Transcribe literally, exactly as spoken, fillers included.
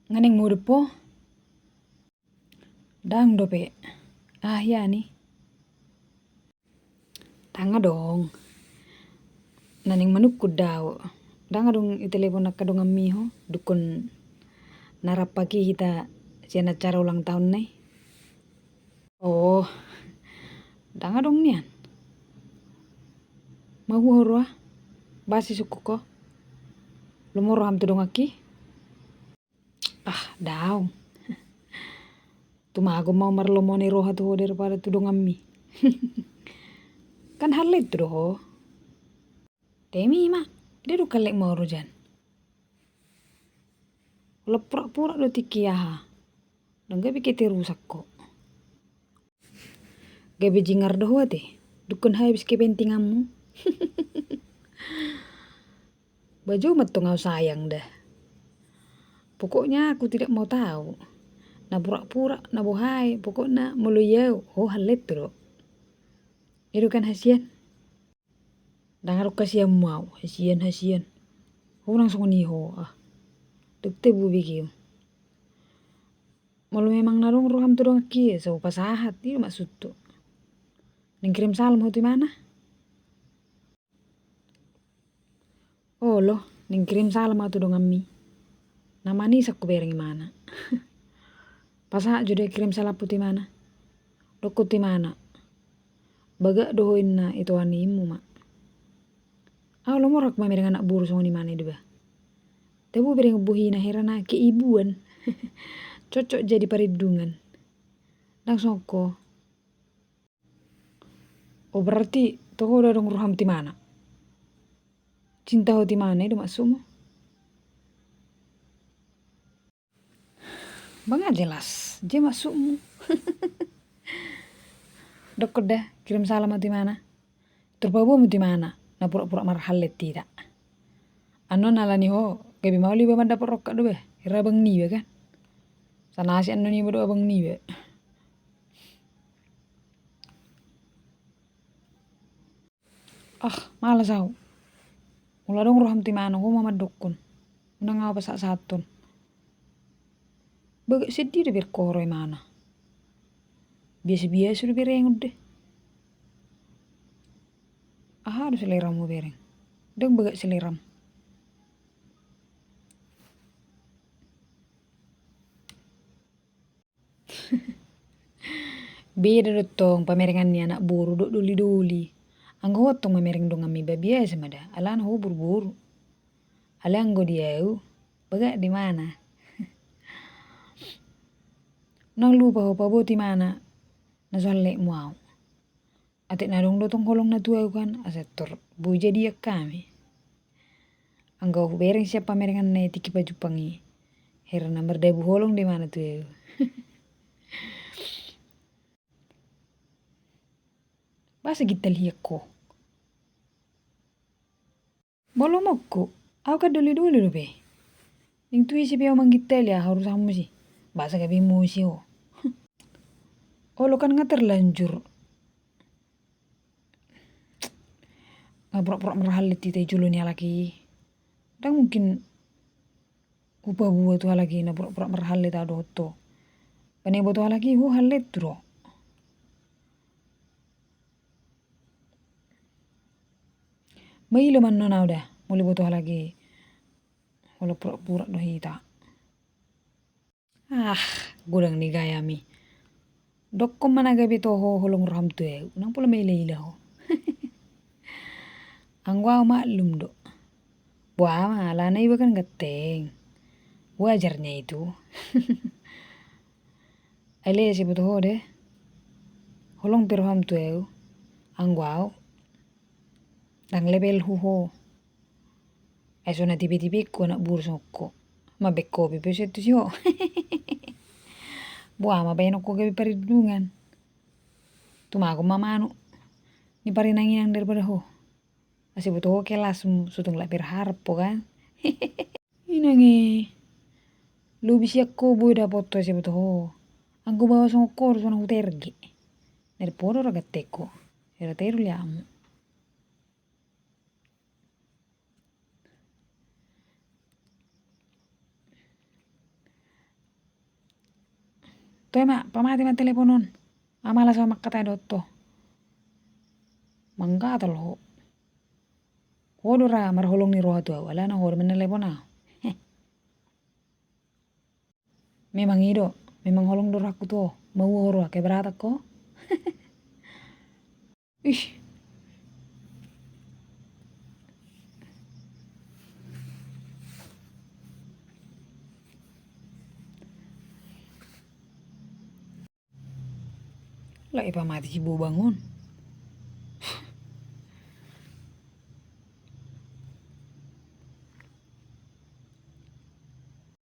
Nga naeng modom ho? Ndang dope. Aha hian i? Ndang adong. Na naeng manungkun do au. Ndang adong i telepon angka donganmi ho, dungkon na rap i hita sian acara ulang tahun na i? Oh, ndang adong nian. Mahua ho roha? Boasa sisungkun ho? Lomo roham tu donganki? Ah, daong. Tumagon ma au marlomo ni roha tu ho daripada tu donganmi. Kan hallet tu do ho. Demi ma, dia do hallet ma au rojan. Olo, pura-pura do tingki aha. Ndang gabe keterusan ho. Gabe jingar do ho ate. Dungkon habis kepentinganmu. Ba jo mantong au sayang da. Pokoknya aku tidak mau tahu. Na pura-pura, na boha i, pokokna molo i au, ho hallet tu do. I do kan hasian? Ndang adong hasianmu au, hasian, hasian. Ho nang songon i ho, ah. Dok te bu bege. Molo memang na adong roham tu donganki, so pasahat, i do maksudhu. Naeng kirim salam ho tu imana? Olo, naeng kirim salam au tu donganmi. Na manisan hubereng imana. Pasahat jo da kirim salamhu tu imana. Dok ho tu imana. Bagak do ho inna, ito animu ma. Au lomo rohangku mamereng anak boru songon imana i do ba. Tabo bereng bohina hera na keibuan. Cocok jadi parlindungan. Ndang songon ho. Oh, berarti toho do adong roham tu imana? Cinta ho tu imana i do maksudmu? Ba nga jelas, je maksudmu. Dok ho da, kirim salam au tu imana. Tor paboamu tu imana, na pura-pura marhallet hita. Annon ala ni ho, gabe maol iba mandapot rongkap do ba, hira abang niba kan. Sanasi annon iba do abang niba. Ah, malas au. Molo adong roham tu imana, ho ma mandokkon. Unang au pasahatsahathon. Bagak seddi do bereng ho ro imana. Biasa-biasa do berengon da. Aha do seleramu bereng? Ndang bagak seleram. Beda do tong pamerengan ni anak boru dohot doli-doli. Anggo ho tong mamereng donganmi ba biasa ma da, alana ho boru-boru. Alai anggo di au, bagak do imana. Unang lupa ho paboa tu imana na so halletmu au. Atik na adong do tong holong na tu au kan, asa tor boi jadian hami. Anggo hubereng sian pamerenganna i tingki pajumpang i, hera na mardabu holong do imana tu au. Boasa gintalian ho? Molo mongku, au kan doli-doli dope. Naeng tu ise pe au manggintali, aha urusanmu si? Boasa gabe emosi ho? Olo kan nga terlanjur. Nga pura-pura marhallet hita i jolo ni halak i. Ndang mungkin hupaboa tu halak i na pura-pura marhallet au dohot ho. Ba na iboto halak i ho hallet tu do. Maila ma annon au da, molo iboto halak i, molo pura-pura do hita. Ah, godang ni gayami. Dokkon ma na gabe toho holong roham tu au, unang pola maila-ila ho. Anggo au maklum do. Boha ma, alana iba kan ganteng. Wajarnya itu. Alai asa iboto ho da. Holong pe roham tu au. Anggo au. Ndang levelhu ho. Ai so na tipe-tipengku anak boru songon ho. Mambaen kopi pe so tusi ho. Boha ma baenon ho gabe parlindungan. Tumagon ma manuk ni parinang-inang daripada ho. Asa iboto ho kelasmu, so tung lak berharap ho kan. Inang e. Lobi sian ho boi dapot ho asa iboto ho. Anggo baoa songon ho do so na huterge. Daripada ra ganteng ho. Hera teru liamu. Toe ma, pamate ma telepon on. Ama las au mangkatai dohot ho. Manggatal ho. Ho do ra marholong ni roha tu au, alana ho do manelepon au. Heh. Memang i do, memang holong do rohangku tu ho. Maua ho roha, keberatan ho. Ih. Lak ipamate si Bobang on.